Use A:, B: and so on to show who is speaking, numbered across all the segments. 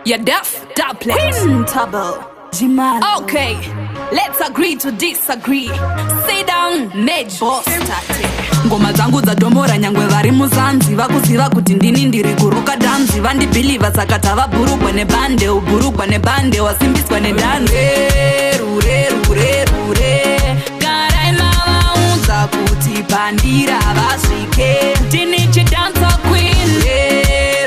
A: You're deaf, duplet.
B: Quintable. Jimalo.
A: Okay, let's agree to disagree. Sit down, mage boss tate. Ngoma dzangu dzadhomora nyangwe vari muzanzi vakuziva kuti ndini ndiri kuruka dhanzi vandibhilivha saka tava bhurugwa nebhande ubhurugwa nebhande wasimbiswa nedhanze rure rure rure garai mavaudza kuti pandira vasvike ndini chidancer queen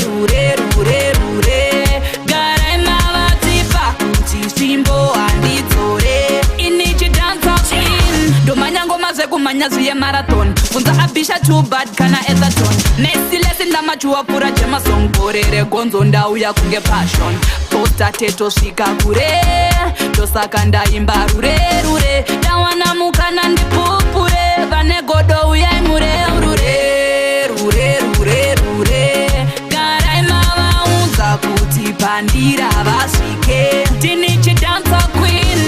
A: rure rure rure garai mavatipa kuti svimbo handidzore ini chidancer queen ndomhanya ngoma zvekumhanya zviye marathon bvunza abisha too bad kana etherton merciless ndamachuwa pfuura jemason gore regonzo ndauya kunge passion posta tetosvika kure ndosaka ndaimba rure rure ndawana mukana ndipupure vane godo uyai mureurure rure rure rure garai mavaudza kuti pandira vasvike ndini chidancer queen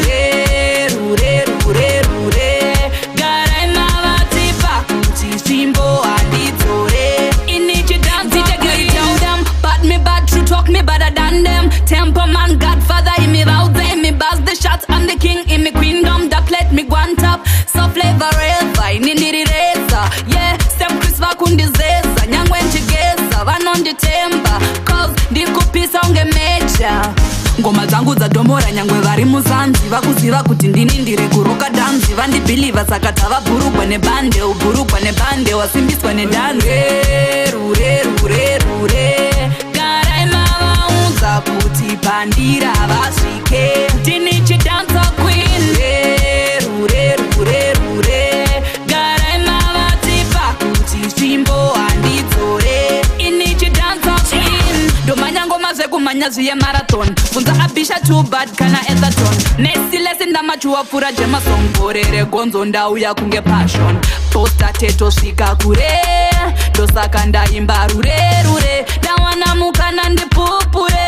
A: rure rure rure garai mavatipa kuti svimbo handidzore ini chidancer queen tell them but me bad true talk me better than them tempo man godfather imi vaudze me buzz the shots I'm the king in me queendom the plate me go on top so flavor ever ini ndiri reza yeah Sam Chris vakundizeza nyangwe nchigeza vanonditemba cause ndikupisa unge meja ngoma dzangu dzadhomora nyangwe vari muzanzi vakuziva kuti ndini ndiri kuruka dhanzi vandibhilivha saka tava bhurugwa nebhande ubhurugwa nebhande wasimbiswa nedhanze rure rure rure garai mavaudza kuti pandira vasvike ndini chidancer queen rure rure rure garai mavatipa kuti svimbo handidzore ini chidancer queen ndomhanya ngoma zvekumhanya zviye marathon bvunza abisha too bad kana etherton merciless ndamachuwa pfuura jemason gore regonzo ndauya kunge passion posta tetosvika kure ndosaka ndaimba rure rure ndawana mukana ndipupure.